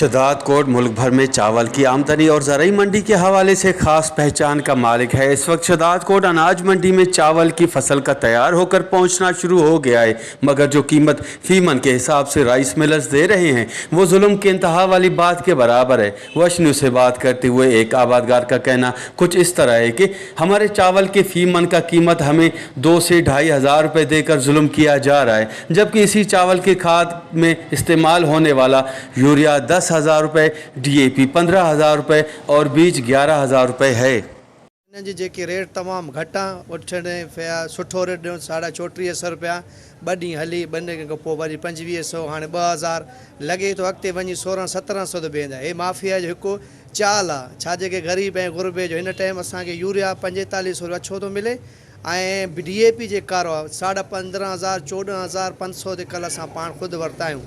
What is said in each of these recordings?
शहदादकोट मुल्क भर में चावल की आमदनी और ज़रूरी मंडी के हवाले से ख़ास पहचान का मालिक है। इस वक्त शहदादकोट अनाज मंडी में चावल की फसल का तैयार होकर पहुंचना शुरू हो गया है, मगर जो कीमत फी मन के हिसाब से राइस मिलर्स दे रहे हैं वो जुल्म के इंतहा वाली बात के बराबर है। वश न्यूज़ से बात करते हुए एक आबादगार का कहना कुछ इस तरह है कि हमारे चावल के फी मन का कीमत हमें 2 से 2.5 हज़ार रुपये देकर जुल्म किया जा रहा है, जबकि इसी चावल की खाद में इस्तेमाल होने वाला यूरिया 10,000 रुपये, DAP 15,000 रुपये और बीज 11,000 रुपये है। हिननि जी जेकी रेट तमामु घटि आहे, उठण पिया सुठो रेट ॾियणो 2,434 रुपया, ॿ ॾींहं हली, ॿ ॾींहं खां पोइ वरी 2,500, हाणे 2,000 लॻे थो, अॻिते वञी 1,600-1,700 ते बीहंदा। हे माफिया जो हिकु चाल आहे, छा जेके ग़रीब ऐं गुरबे जो। हिन टाइम असांखे यूरिया 4,500 रुपया छो थो मिले ऐं DAP जेका आहे 15,500, 14,500 ते कल्ह असां पाण ख़ुदि वरिता आहियूं।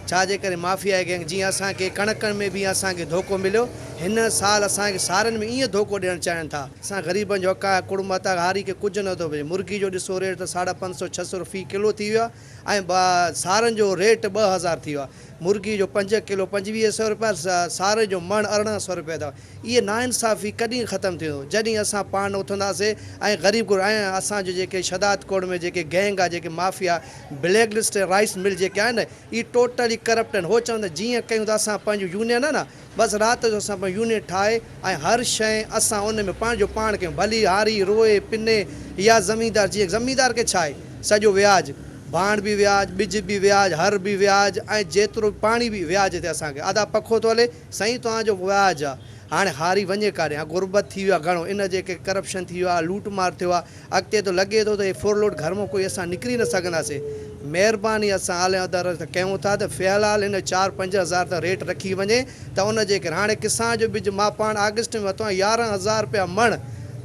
छा जे करे माफिया गैंग, जीअं असांखे कणकनि में बि असांखे धोखो मिलियो, हिन साल असांखे सारनि में ईअं धोखो ॾियणु चाहिनि था। असां ग़रीबनि जो हक़ आहे, कुड़ुम त हारी खे कुझु नथो बचे। मुर्गी जो ॾिसो रेट त 550-600 फी किलो थी वियो आहे ऐं सारनि जो रेट 2,000 थी वियो आहे। मुर्गी जो 5 किलो 2,500 रुपया, सारे जो मण 1,800 रुपया अथव। इहे नाइंसाफ़ी कॾहिं ख़तमु थींदो? जॾहिं असां पाण उथंदासीं ऐं ग़रीब गुर ऐं असांजो जेके शहदादकोट में जेके गैंग आहे, जेके mafia black list rice mill जेके आहिनि, इहे टोटली करप्ट आहिनि। हो चवंदा जीअं कयूं त असां पंहिंजो यूनियन आहे न, बसि राति जो असां पंहिंजो यूनियन ठाहे ऐं हर शइ असां उन में पंहिंजो पाण कयूं, भली हारी रोए पिने या ज़मींदार। जीअं ज़मींदार खे छा आहे, सॼो व्याज, भाण बि व्याज, ॿिज बि व्याज, हर बि व्याज ऐं जेतिरो पाणी बि व्याज ते असांखे। अदा पखो थो हले साईं, तव्हांजो व्याज आहे। हाणे हारी वञे काॾे? हाणे गुरबत थी वियो आहे घणो, इन जे करप्शन थी वियो आहे, लूट मार थियो आहे। अॻिते त लॻे थो त हे फोरलोड घर मां कोई असां निकिरी न सघंदासीं। महिरबानी असां आले अदालत कयूं था त फ़िलहाल हिन 4-5 हज़ार त रेट रखी वञे त उन जे करे। हाणे किसान जो ॿिज मां पाण आगस्ट में वरितो आहियां 11,000 रुपया मण,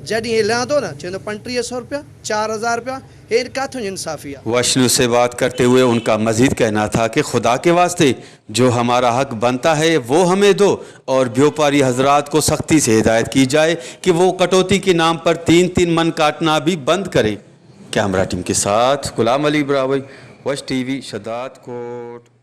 जॾहिं हे लहंदो न चवंदो 3,500 रुपया, 4,000 रुपया, हे किथां जी इंसाफ़ी आहे? वश न्यूज़ से बात करते हुए उनका मजीद कहना था कि खुदा के वास्ते जो हमारा हक बनता है वो हमें दो और व्यापारी हजरात को सख्ती से हिदायत की जाए कि वो कटौती के नाम पर 3-3 मन काटना भी बंद करें। कैमरा टीम के साथ गुलाम अली बरावई, वश TV, Shahdadkot.